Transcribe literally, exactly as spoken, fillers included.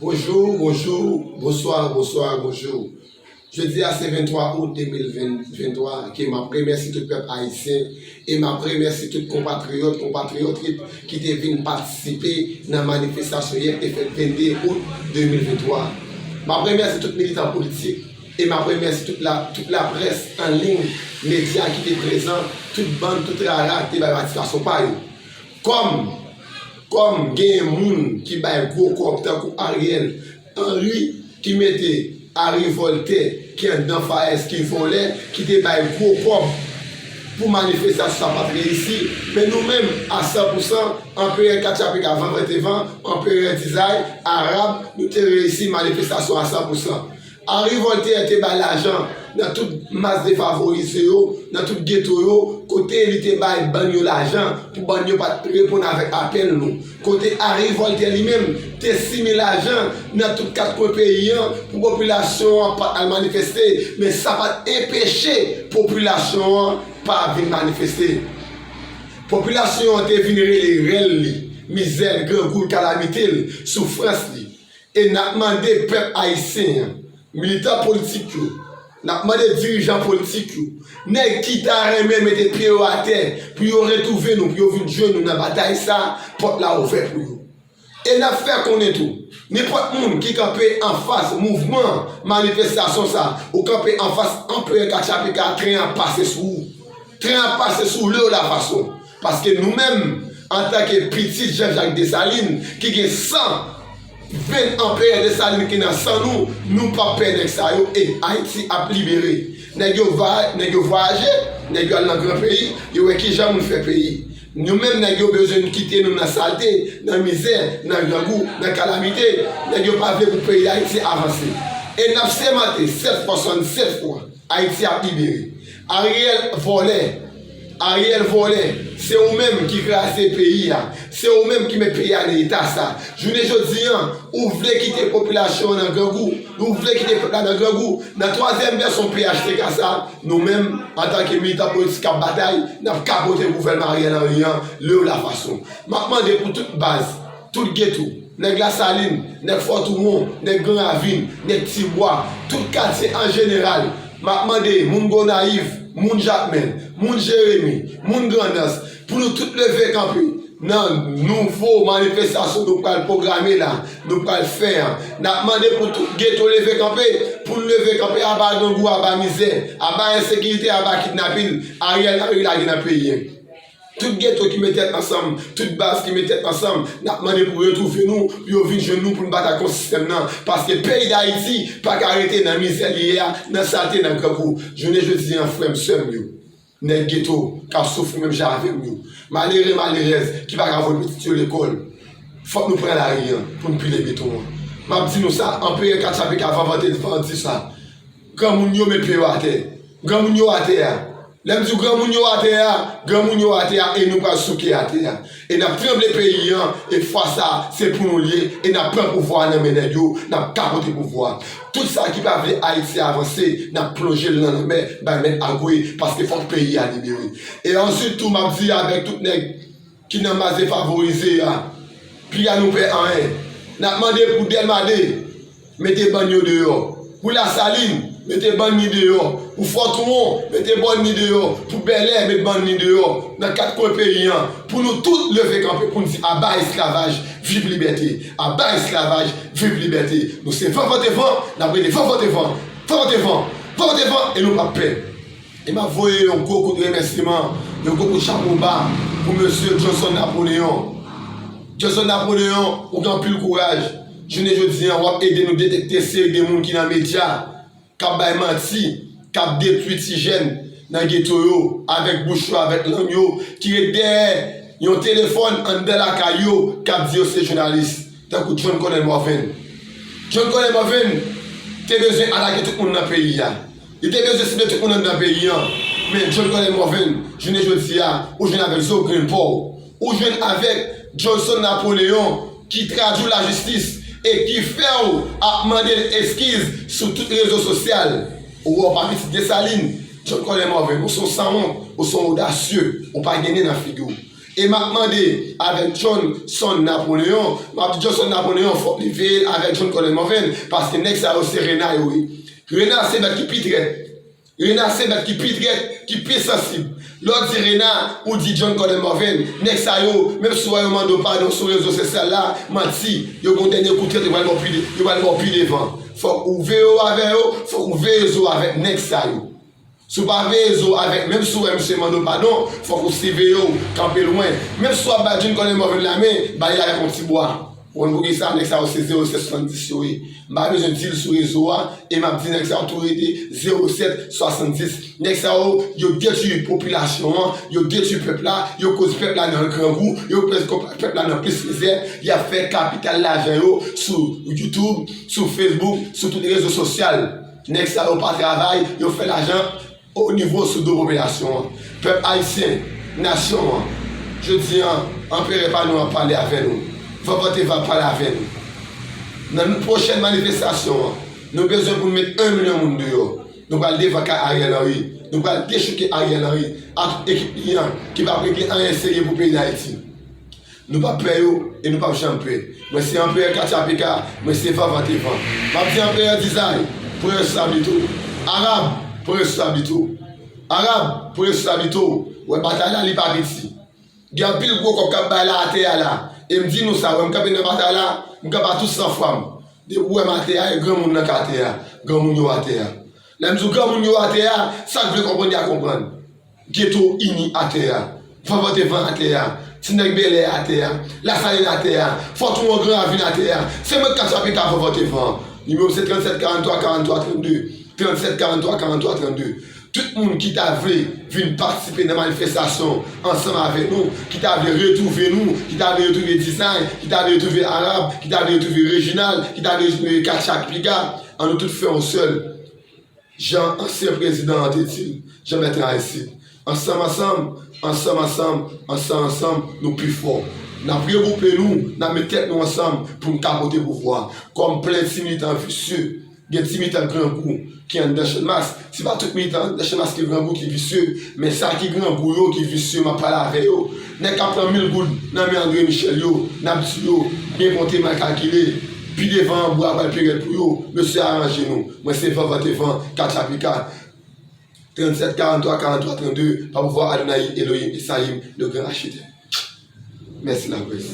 Bonjou, bonjou, bonswa, bonswa, bonjou. Jodi a se venntwa out de mil venntwa ke m ap remèsye tout pèp ayisyen e m ap remèsye tout konpatriyòt, konpatriyòt ki te vin patisipe nan manifestasyon yè ki te fèt vennde out de mil venntwa. M ap remèsye tout militan politik e m ap remèsye tout la, tout laprès an liy, medya ki te prezan, tout bann, tout rara ki te bay patisipasyon pa yo. Kòm, kòm genyen moun ki bay gwo kòb tankou Ariel Henry ki mete Harry Voltaire ki anndan FAES ki vòlè, ki te bay gwo kòb pou manifestasyon sa pa t reyisi. Men nou menm, a san pou san, Anperè Katchapika Van Vantevan, Anperè Dizay, Arab, nou te reyisi manifestasyon a san pou san. Henry Voltaire te bay lajan nan tout mas defavorize yo, nan tout geto yo, kote li te bay bann yo lajan pou bann yo pa t reponn avèk apèl nou. Kote Henry Voltaire li menm te simen lajan nan tout kat kwen peyi an pou popilasyon an pa t al manifeste, men sa pa t enpeche popilasyon an pa vin manifeste. Popilasyon an te vin rele rèl li, mizè l, grangou l, kalamite l, soufrans li. E n ap mande pèp ayisyen an, militan politik yo, n ap mande dirijan politik yo, nèg ki ta renmen mete pye yo atè pou yo retwouve nou, pou yo vin jwenn nou nan batay sa, pòt la ouvè pou yo. E n ap fè konnen tou, nenpòt moun ki kanpe anfas mouvman manifestasyon sa, ou kanpe anfas Anperè Katchapika, tren an pase sou ou. Tren an pase sou ou lè w la fason. Paske nou menm, antanke pitit Jean Jacques Dessalines, ki gen san venn Anperè Dessalines ki nan san nou, nou p ap pè nèg sa yo e Ayiti ap libere. Nèg yo va, nèg yo vwayaje, nèg yo al nan gran peyi, yo wè kijan moun fè peyi. Nou menm, nèg yo bezwen kite nou nan salte, nan mizè, nan grangou, nan kalamite. Nèg yo pa vle pou peyi Dayiti avanse. E n ap sèmante sèt fwa, swasannsèt fwa, Ayiti ap libere. Ariel vòlè, Ariel vòlè, se ou menm ki kraze peyi a, se ou menm ki met peyi a nan eta sa. Jounen jodi an, ou vle kite popilasyon an nan grangou, ou vle kite pèp la nan grangou. Nan twazyèm vèsyon P H T K sa, nou menm, antanke militan politik k ap batay, n ap kapote gouvènman Ariel Henry an lè w la fason. M ap mande pou tout baz, tout geto, nèg Lasalin, nèg Fòtouwon, nèg Gran Ravin, nèg Tibwa, tout katye an jeneral, m ap mande moun Gonayiv, moun Jakmèl, moun Jeremi, moun Grandans, pou nou tout leve kanpe nan nouvo manifestasyon nou pral pwograme la, nou pral fè an. N ap mande pou tout geto leve kanpe, pou n leve kanpe aba grangou, aba mizè, aba ensekirite, aba kidnapin Ariel Henry lage nan peyi an. Tout geto ki met tèt ansanm, tout baz ki met tèt ansanm, n ap mande pou retwouve nou, pou yo vin jwenn nou, pou n batay kont sistèm nan. Paske peyi Dayiti pa ka rete nan mizè li ye a, nan salte, nan grangou. Jounen jodi an, frè m, sè m yo, nèg geto k ap soufri menm jan avè m yo, malere, malerèz ki pa ka voye pitit yo lekòl, fòk nou pran lari an pou n pile beton an. M ap di nou sa, Anperè Katchapika Van Vantevan di sa, granmoun yo met pye yo atè. Granmoun yo atè a. Lè m di w granmoun yo atè a, granmoun yo atè a e nou pral souke atè a. E n ap tranble peyi an, e fwa sa, se pou nou l ye, e n ap pran pouvwa a nan men nèg yo, n ap kapote pouvwa a. Tout sa ki pa vle Ayiti avanse, n ap plonje l nan lanmè, bay mèt Agwe, paske fòk peyi a libere. E answit tou, m ap di avèk tout nèg ki nan mas defavorize a, piga nou pè anyen. N ap mande pou Dèlma de, mete bann yo deyò. Pou Lasalin, mete bann li deyò. Pou Fòtouwon, mete bann li deyò. Pou Bèlè, met bann li deyò. Nan kat kwen peyi an, pou nou tout leve kanpe pou n di aba esklavaj, viv libète. Aba esklavaj, viv libète. Nou se Van Vantevan, n ap rele Van Vantevan, Van Vantevan, Van Vantevan, e nou p ap pè. E m ap voye yon gwo kout remèsiman, yon gwo kout chapo ba pou mesye Johnson Napoléon. Johnson Napoléon, ou gen anpil kouraj. Jounen jodi an, w ap ede nou detekte seri de moun ki nan medya, k ap bay manti, k ap detwi ti jèn nan geto yo, avèk bouch yo, avèk lang yo, ki ret dèyè yon telefòn anndan lakay yo, k ap di yo se jounalis, tankou John Colonel Morvan. John Colonel Morvan te bezwen atake tout moun nan peyi a. Li te bezwen sible tout moun anndan peyi an. Men John Colonel Morvan, jounen jodi a, ou jwenn avèk zo grenn pa w. Ou jwenn avèk Johnson Napoléon ki tradui w lajistis e ki fè w ap mande l eskiz sou tout rezo sosyal. Ou wè w pa pitit Desalin, John Colonel Morvan, ou se yon sanwont, ou se yon odasye, ou pa gen nen nan figi w. E m ap mande avèk Johnson Napoléon, m ap di Johnson Napoléon fòk li veye l avèk John Colonel Morvan, paske nèg sa yo se rena yo ye. Rena se bèt ki pi trèt. Rena se bèt ki pi trèt, ki pi sansib. Lè w di rena, ou di John Colonel Morvan. Nèg sa yo, menm si w wè yo mande w padon sou rezo sosyal la, manti, yo gon dènye kou trèt, yo pral ba w pi de-, yo pral ba w pi devan. Fòk ou veye w avè yo, fòk ou veye zo w avèk nèg sa yo. Si w pa veye zo w avèk, menm si w wè misye mande w padon, fòk ou siveye w, kanpe lwen. Menm si w ap bay John Colonel Morvan lamen, ba li l avèk yon ti bwa. Ou konn poukisa nèg sa yo se zewo sèt swasanndis yo ye. M pa bezwen di l sou rezo a, e m ap di nèg sa yo tou rete zewo sèt swasanndis. Nèg sa yo, yo detwi popilasyon an, yo detwi pèp la, yo koz pèp la nan grangou, yo koz pèp la nan plis mizè, y ap fè kapital lajan yo sou YouTube, sou Facebook, sou tout rezo sosyal. Nèg sa yo pa travay, yo fè lajan o nivo sou do popilasyon an. Pèp ayisyen, nasyon an, jodi an, anperè pa nou ap pale avè nou. Vanvantevan ap pale avè nou. Nan pwochèn manifestasyon an, nou bezwen pou n met en milyon moun deyò. Nou pral devan kay Ariel Henry. Nou pral dechouke Ariel Henry ak tout ekip li an ki p ap regle anyen serye pou peyi Dayiti. Nou p ap pè yo e nou p ap janm pè. Mwen se Anperè Katchapika, mwen se Vanvantevan. M ap di Anperè Dizay, pran responsabilite w. Arab, pran responsabilite w. Arab, pran responsabilite w. Wè batay la li pa piti. Gen anpil gwo kòb k ap bay la atè a la. E m di nou sa, wè m kanpe nan batay la, m kanpe a tout san fwa m. Depi w wè m atè a, e granmoun nan k atè a. Granmoun yo atè a. Lè m di w granmoun yo atè a, sa k vle konprann y a konprann. Geto Ini atè a. Vanvantevan atè a. Ti nèg Bèlè atè a. Lasalin atè a. Fòtoun Gran Ravin atè a. Se mwen k Katchapika Vanvantevan. Nimewo m se trannsèt karanntwa karanntwa trannde. Trannsèt karanntwa karanntwa trannde. Tout moun ki ta vle vin patisipe nan manifestasyon ansanm avè nou, ki ta vle retwouve nou, ki ta vle retwouve Dizay, ki ta vle retwouve Arab, ki ta vle retwouve Reginald, ki ta vle retwouve Katchapika, ann nou tout fè yon sèl. Jan ansyen prezidan an te di l, Jan Bètran Aristid, ansanm, ansanm, ansanm, ansanm, ansanm, ansanm, nou pi fò. N ap regwoupe nou, n ap met tèt nou ansanm pou n ka pote pouvwa. Kòm plen ti militan visye, gen ti militan grangou ki anndan Channmas. Se pa tout militan anndan Channmas ki grangou, ki visye, men sa ki grangou yo, ki visye, m ap pale avè yo. Nèg k ap pran mil goud nan men André Michel yo, n ap di yo, byen konte, mal kalkile. Pi devan, bwa pral pi rèd pou yo. Mesye, aranje nou. Mwen se Vanvantevan, Katchapika. Trannsèt karanntwa karanntwa trannde, pa pouvwa Adonaï Elohim Esayim, le grand architecte. Mèsi, laprès.